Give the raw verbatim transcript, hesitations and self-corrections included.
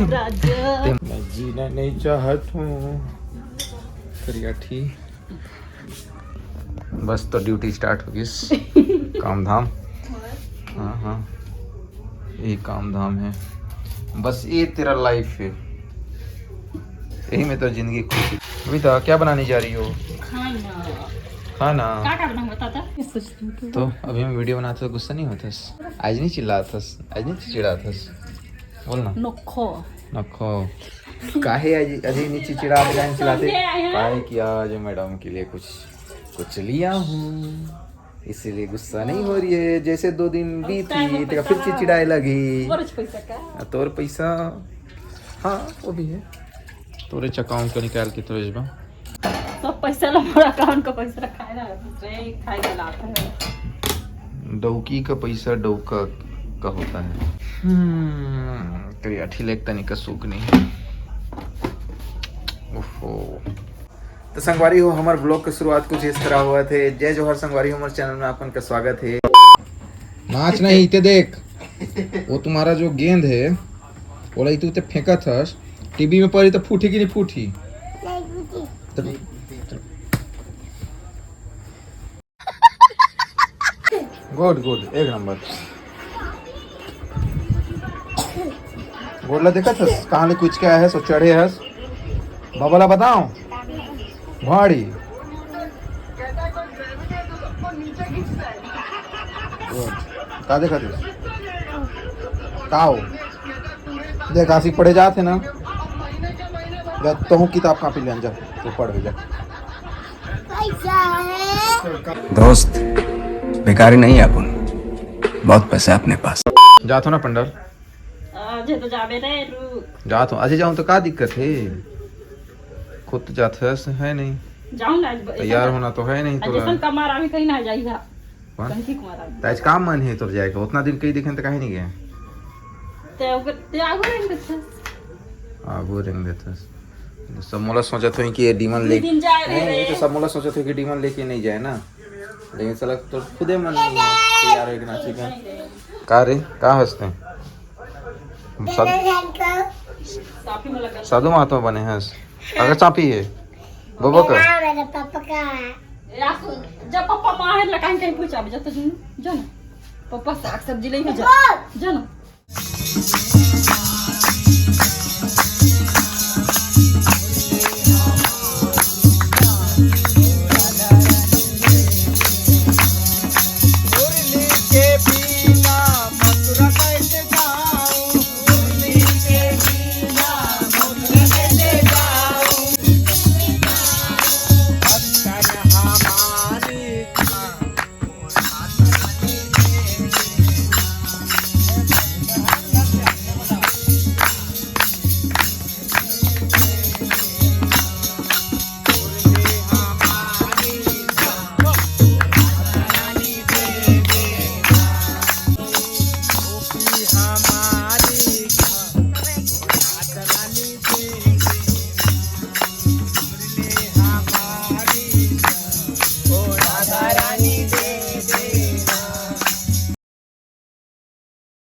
राजा। मैं जीना नहीं चाहत हूँ। करिया ठीक। बस तो ड्यूटी स्टार्ट हो गई। काम धाम। हाँ, हाँ, ये काम धाम है। बस ये तेरा लाइफ है, यही में तो जिंदगी खुश है। अभी तो क्या बनाने जा रही हो? खाना। खाना। का का बनाऊं बता तो? तो अभी हम वीडियो बनाते तो गुस्सा नहीं होता? आज नहीं चिल्लाता, आज नहीं चिढ़ाता? बोल ना। नखो। नखो। काहे आज, आज नहीं चिढ़ाते, काहे चिल्लाते? काहे कि आज मैडम के लिए कुछ, कुछ लिया हूँ, इसीलिए गुस्सा नहीं हो रही है। जैसे दो दिन बीत गई तो फिर चिड़चिड़ाए लगी। तोर पैसा। हाँ, वो भी है। तोरे अकाउंट को निकाल के तोरे जबा। सब पैसा ला मोर अकाउंट का पैसा रखा है ना, दूसरे खाए के लात है। डौकी का पैसा डौका का होता है। हम्म, करिया ठिलेक तनिक सूख नहीं। ओहो। तो संगवारी हो, हमर ब्लॉग के शुरुआत कुछ इस तरह हुआ थे। जय जोहार संगवारी हो, हमर चैनल में आपन का स्वागत है। नाच नहीं, इते देख, वो तुम्हारा जो गेंद है, वो लाई तू इते फेंकत हस, टीवी में पड़ी तो फूटी कि नहीं फूटी? गुड गुड, एक नंबर। गोडला देखत हस, कहाँ ले कुछ के आए हस, सो चढ़े हस। बाबा ला बताओ। भाड़ी। का देखत हस? का हो? देख, आशिक पढ़े जात है ना, जा तहूँ किताब कॉपी ले जा, तो पढ़ जा। दोस्त, भिखारी नहीं है अपन, बहुत पैसा अपने पास। जात हो ना पंडल? आज तो जाबे रे, रुक। जात हो, अजय जाऊँ तो का दिक्कत है? खुद तो जात है, है नहीं। जाऊँ ना आज ब-, तैयार ऐसा होना तो है नहीं आज तोला। जैसन कमार आवे कहीं ना जाइहा। कौन? कंठी कुमार आवे। तो आज काम मन है तोर जाए का? उतना दिन कहीं देखे तो काहे नहीं गए? ते ओकर, ते आगू रेंग देथस। आगू रेंग देथस। सब मोला सोचत होई कि ये डीमन दू लेके दिन जाए रहे नहीं, ये तो रे। सब मोला सोचत होई कि डीमन लेके नहीं जाए ना, लेकिन साला तो खुदे मन नहीं है तैयार होके नाचे का। का रे, का हंसते हैं? साध-, साफी में लगा। साधु महात्मा बने हंस। अगर चापी है, बोबो का? मेरा, मेरे पापा का। या सु-, जब पापा माँ है, लकान कहीं पूछा, जब तो जो, जो ना, पापा साग सब्जी लेके जा, जो ना।